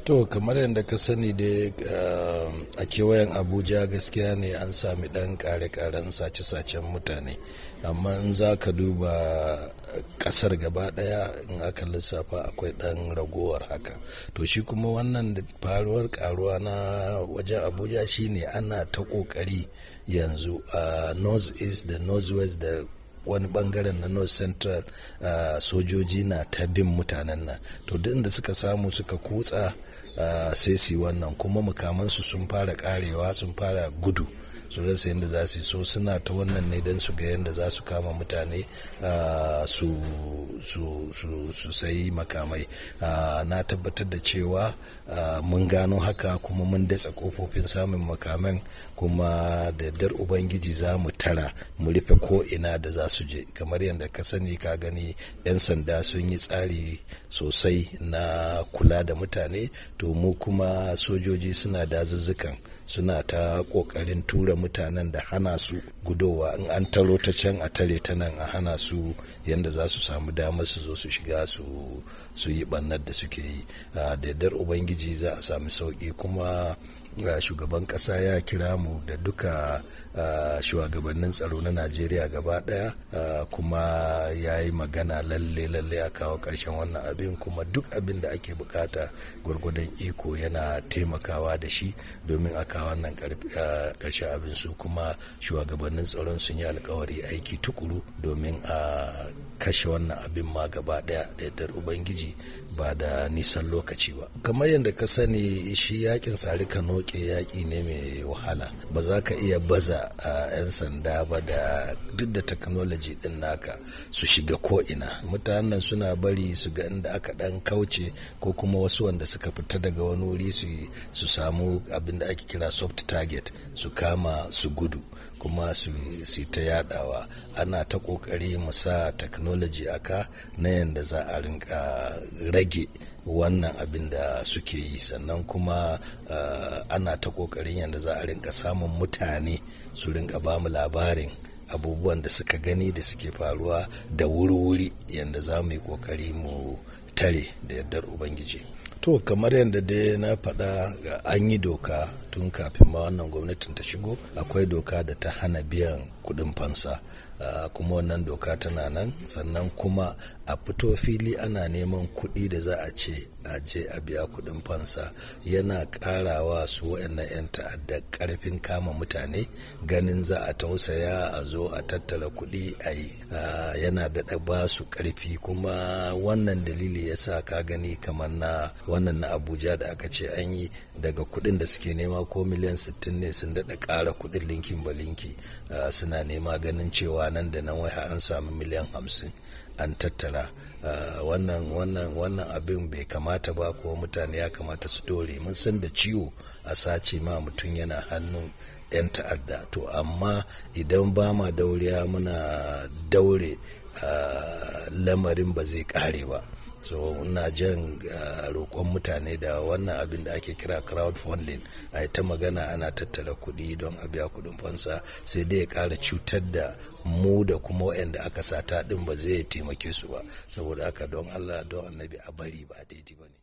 To kamar yadda ka sani dai, a kewayen Abuja gaskiya ne an sami ɗan kare-karen sace-sacen mutane. Amma in za ka duba ƙasar gaba ɗaya, in aka lissafa akwai ɗan ragowar haka. To shi kuma wannan faruwar ƙaruwa na wajen Abuja shine ana ta ƙoƙari yanzu a North East da North West da wani bangaren na North Central, sojoji na ta bin mutanen nan. To duk inda suka samu suka kutsa, sai su yi wannan. Kuma makamansu sun fara karewa, sun fara gudu, su rasa yadda za su yi. So suna ta wannan ne don su ga yadda za su kama mutane, su sayi makamai. Na tabbatar da cewa mun gano haka kuma mun datsa kofofin samun makaman, kuma da yardar Ubangiji za mu tara mu rufe ko ina da za su je. Kamar yadda ka sani, ka gani, 'yan sanda sun yi tsari sosai na kula da mutane. To mu kuma sojoji suna dazuzzukan, suna ta kokarin tura mutanen da hana su gudowa. In an taro ta can, a tare ta nan, a hana su yadda za su samu damar su zo su shiga su yi bannar da suke yi. Da yardar Ubangiji za a sami sauki. Kuma shugaban kasa ya kira mu da duka shugabannin tsaro na Najeriya gaba daya, kuma ya yi magana lalle lalle a kawo ƙarshen wannan abin, kuma duk abin da ake bukata gwargwadon iko yana taimakawa da shi domin a kawo wannan ƙarshen abin. Su kuma shugabannin tsaron sun yi alkawari aiki tukuru domin a kashe wannan abin ma gaba daya, da yardar Ubangiji ba da nisan lokaci ba. Kamar yadda ka sani, shi yakin sari ka noke yaƙi ne mai wahala. Ba za ka iya baza a 'yan sanda ba da duk da technology din naka su shiga ko'ina. Mutanen suna bari su ga inda aka dan kauce, ko kuma wasu wanda suka fita daga wani wuri su samu abin da ake kira soft target, su kama su gudu kuma su ta yadawa. Ana ta kokari mu sa technology aka na yanda za a rinka rage wannan abin da suke yi. Sannan kuma ana ta kokarin yadda za a rinka samun mutane su rinka ba mu labarin abubuwan da suka gani da suke faruwa da wuri-wuri, yadda za mu yi kokari mu tare, da yardar Ubangiji. To kamar yadda dai na faɗa, an yi doka tun kafin ma wannan gwamnatin ta shigo. Akwai doka da ta hana biyan kuɗin fansa, kuma wannan doka tana nan. Sannan kuma a fito fili ana neman kuɗi da za a ce a je a biya kuɗin fansa yana ƙarawa su waɗannan 'yan ta'adda ƙarfin kama mutane, ganin za a tausaya a zo a tattara kuɗi a yi, yana daɗa ba su ƙarfi. Kuma wannan dalili ya sa ka gani kamar na wannan na Abuja da aka ce an yi, daga kuɗin da suke nema ko miliyan 60 ne, sun daɗa ƙara kuɗin linkin ba linki, suna nema ganin cewa nan da nan wai an sami miliyan 50 an tattara. Wannan abin bai kamata ba, ko mutane ya kamata su dore. Mun san da ciwo a sace ma mutum yana hannun 'yan ta'adda. To amma idan ba ma dauriya muna daure, lamarin ba zai kare ba. So ina jan roƙon mutane da wannan abin da ake kira crowdfunding, a ta magana ana tattara kuɗi don a biya kuɗin fansa, sai dai ya ƙara cutar da mu da kuma waɗanda aka sata ɗin, ba zai taimake su ba. Saboda haka, don Allah don Annabi a bari, ba daidai ba ne.